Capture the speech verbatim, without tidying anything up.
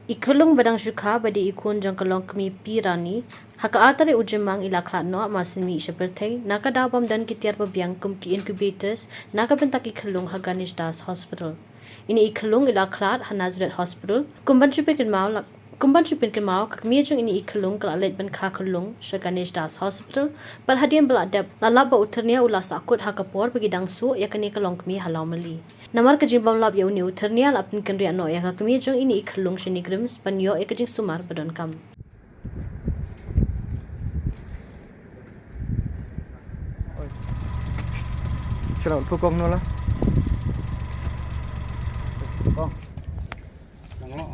I khunlung ba dang shu kha ba dei i khun jong ka longkmie P Rani, ha ka ar tarik u Jymmang i la khlad noh mar sien mih sha pyrthei na ka daw bym don ki tiar ba biang kum ki incubators na ka bynta ki khunlung ha Ganesh Das Hospital. Ine i khunlung i la khlad ha Nazareth Hospital. Kum ban shu pynkynmaw la, kum ban shu pynkynmaw, ka kmie jong ine i khunlung ka la leit ban kha khunlung sha Ganesh Das Hospital. Bad hadien ba la dep, la lap ba u thyrnia u la sahkut ha ka por ba ki dang suh ïa kane ka longkmie ha Lawmali. Namar ka jingbymlap ïa une u thyrnia, la pynkynriah noh ïa ka kmie jong ine i khunlung sha NEIGRIHMS ban ïoh ïa ka jingsumar ba donkam. Chalo, pukong no la. Pukong. Nang lo.